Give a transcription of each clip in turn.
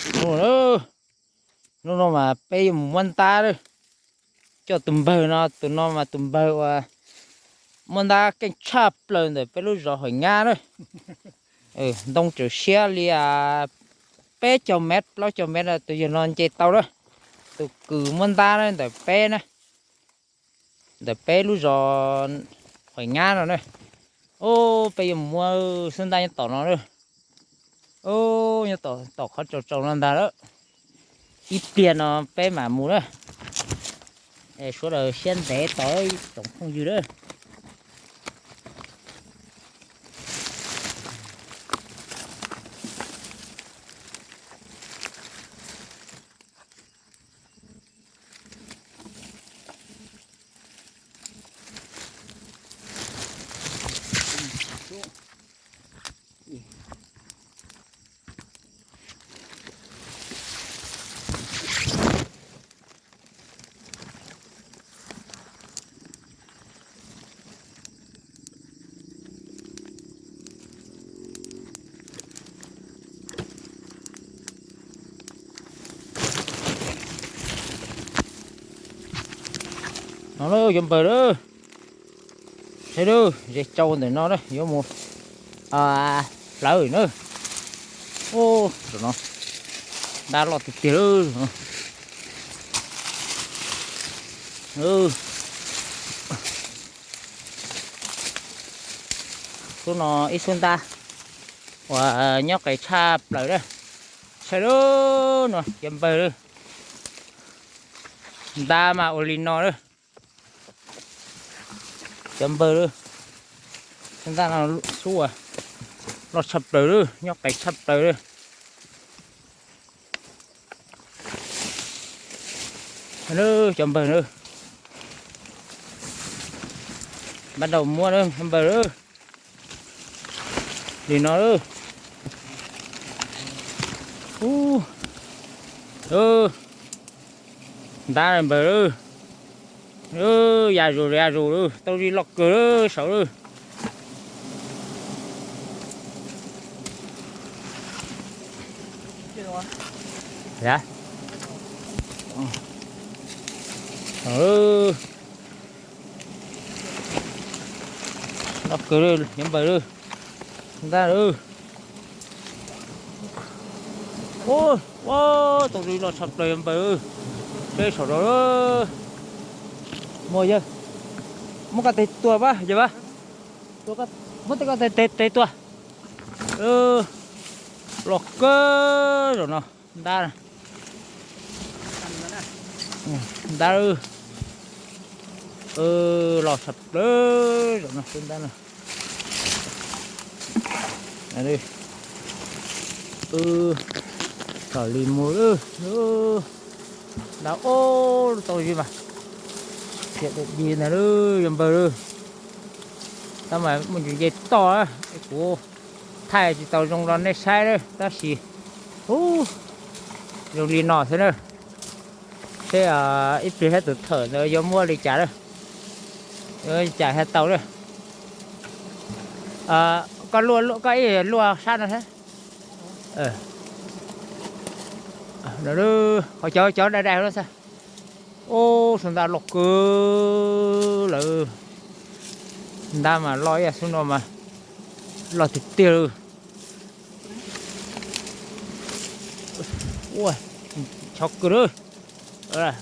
Hnub no, hnub no mas peb yuav mus muab ntab lawm. Coj tus npawg no, tus no mas tus npawg uas muab ntab keej tshaj plaws ntawm peb lub zos Hawm Nyab na. Ntoo tseem siab li peb caug mev plaub caug mev na, tus yawg no nce tau na. Tus kws muab ntab na ntawm peb na, ntawm peb lub zos Hawm Nyab no na. Ub, peb yuav mus muab xwb ntab nyob tom no na. Ub, nyob tom qhov tsaus tsaus no ntag lawm. Ib pliag no peb mam mus na. Sawv daws siab ntev tos ib tsoom phooj ywg na. No na cov npawg na, saib na, zes tsau ntawm no na yuav mus hlawv na. Ub, no ntab loj tiag tiag lawm. Xub no ib xub ntab uas nyob qis tshaj plaws na. Saib na, no cov npawg na, ntab mas ua li no na. Cov npawg na, xub ntab no xub uas loj tshaj plaws na, nyob qis tshaj plaws na. Cov npawg na, npaj rau muab na npawg na. Li no na. Ub, ntab npawg na. Ya zus ya zus lawm, tau zis loj kawg lawm saud lawm. Loj kawg lawm cov npawg lawm. Ntab lawm. Ua, tau zis loj tshaj plaws cov npawg. Seb saum no. Muaj yawg, muab koj tes tua pab yawg pab. Muab tej koj tes tes tua. Loj kawg zaum no. Ntab, ntab loj tshaj plaws zaum no xwb ntab no. Kom li mus lawm. Ntab, ub, tau zis mas tiam di ntag lawm cov npawg lawm. Tab mas muaj ntsis nce toj, kuv thaij tsis tau zoo rau nej saib lawm tab sis, ub, zoo li no xwb na. Seb ib pliag thiab tus thawj ntawd yuav muab li cas lawm, yuav li cas thiaj tau lawm. Koj luaj, koj ib luaj sab no thiab. Ho cov, cov dai dai no xwb. Ub, xub ntab loj kawg lawm. Ntab mas loj ib yam xub no mas loj tiag tiag lawm. Ua, chov kawg lawm.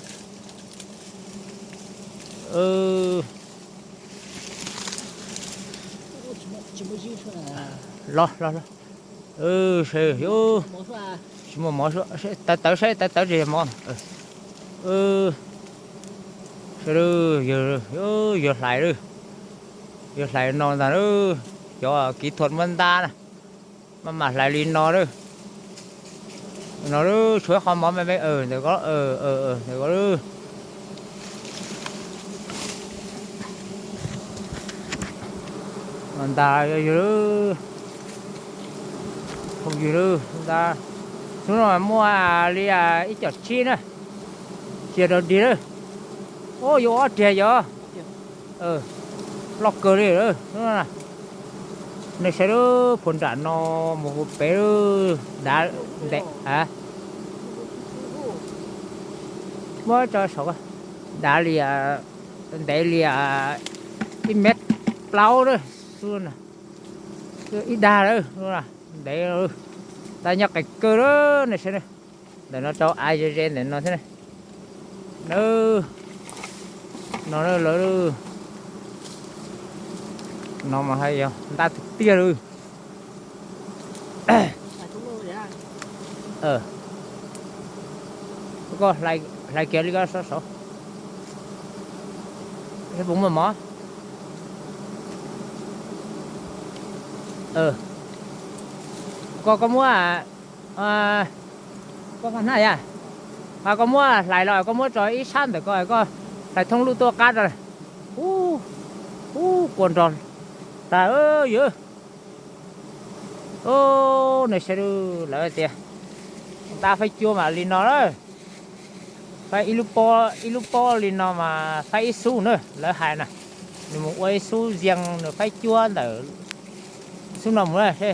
Los, los, los. Tsis muaj mov, tawv tawv saib, tawv tawv tsis yog mov. Saib, yawg hlais lawm, yawg hlais no ntag lawm. Cov kỹ thuật muab ntab na, maj mam hlais li no lawm. No lawm, tshuav qhov mov me me ntawm ko, ntawm ko lawm. Ntab yawg lawm, phooj ywg lawm, ntab. Hnub no muaj li ib com tsib na, cia rau dig lawm. Ub, yuav ob riag yog. Loj kawg li lawm. Nej saib lawm, puag nram no mus puag pem lawm, dav ntev, Muab tso saud, dav li, ntev li ib mev plaub lawm, ib dag lawm, ntev, tab nyob qis kawg lawm ne. Ntawm no rau av ze ze ntawm no thiab. No lawm, no mas haj yog ntab tiag tiag lawm. Koj hlais kiag li koj sov saud, puas muaj mov? Koj, koj muab, koj hnab yam, mas koj muab hlais los koj muab tso ib sab ntawm ko, koj hlais thoob lub tuaj qab rau. Ub, ub, kua nrog tag yawg. Ub, nej saib lawv tias ntab faib cuab mas li no lawm. Faib ib lub pob, ib lub pob li no mas faib ib xub na, lawv hais na. Nws mus ua ib xub zias nws faib cuab ntawm xub no mus na.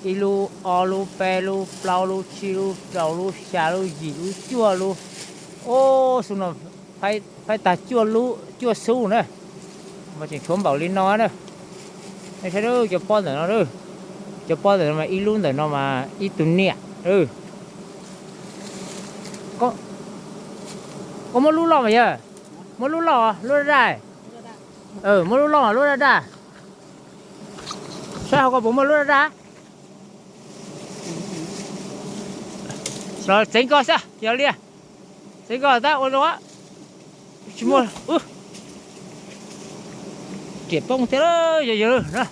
Ib lub, ob lub, peb lub, plaub lub, tsib lub, rau lub, xya lub, yim lub, cuaj lub. Ub, xub no faib tag cuaj lub, cuaj xub na. Mas tseem tshuav npaum li no na. Nej saib cov pob ntawm no, cov pob ntawm no mas ib lub ntawm no mas ib tug niam. Koj muab lub loj mas yog, muab lub loj, lub daj daj. Muab lub loj, lub daj daj. Saib hauv ko puas muaj lub daj daj. Los txeev koj xwb yog li, txeev koj tab ua zoo. Tsis muaj, riam poob thiab yog yawg na.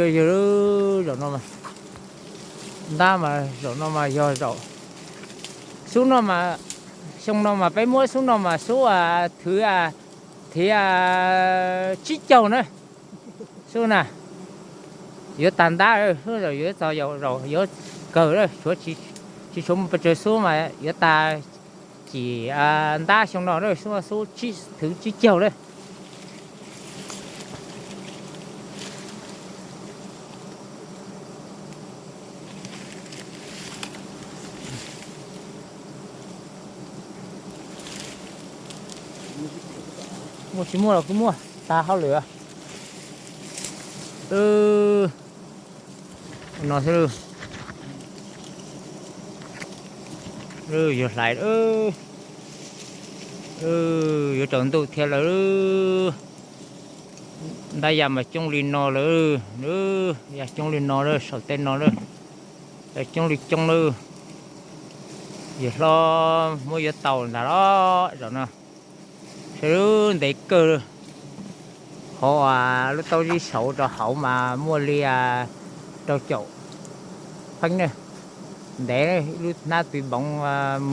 Yog yawg, zaum no mas, ntab mas zaum no mas yog zaum, xub no mas, xyoo no mas peb muab xub no mas xub thwv, thwv tsib caug na. Xub na, yuav tag ntab, yuav txog, yuav kawg, tsis tshuav mus pes tsawg xub mas yuav tag cim ntab xyoo no, xub, xub thwv tsib caug lawm. Muaj tsis muaj los kuj muaj, tag hauj lwm. No xwb. Yuav hlais, yuav tsaus ntuj thiab lawm. Ntab ya mas coob li no lawm, ya coob li no lawm, saum tej no lawm, coob li coob lawm. Yawg hlob muab yuav tau ntag los zaum no. Saib, ntev kawg. Hauv lub taub zib saud rau hauv mas muaj li rau caum feeb na. Ntev, ib lub hnab tw npoov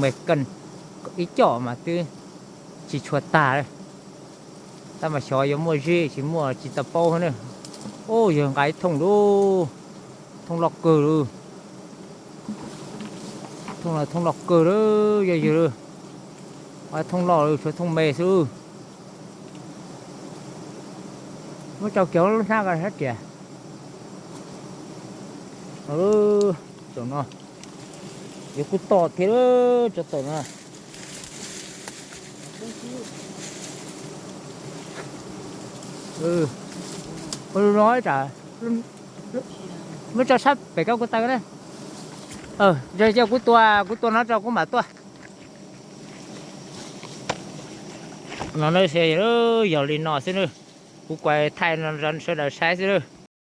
me kawg, ib co mas twb tsis tshua tag li. Tab mas xyov yuav muaj zeb tsis muaj tsis tau paub na. Ub, yawg nqa ib thooj lawm, thooj loj kawg lawm. Thooj loj, thooj loj kawg lawm, yog yawg lawm. Thooj loj lawm, tshuav thooj me xwb. Muab tso kiag lub hnab ko sab riam. Tam no yuav kuj toj thiab, tso tawm no. Muab tso sab pem koj kuv taw na. Cia kuv tua, kuv tua no tso kuv mam tuaj. No, yog li no xwb na. Kuv kuas thaij no rau sawv daws saib xwb na.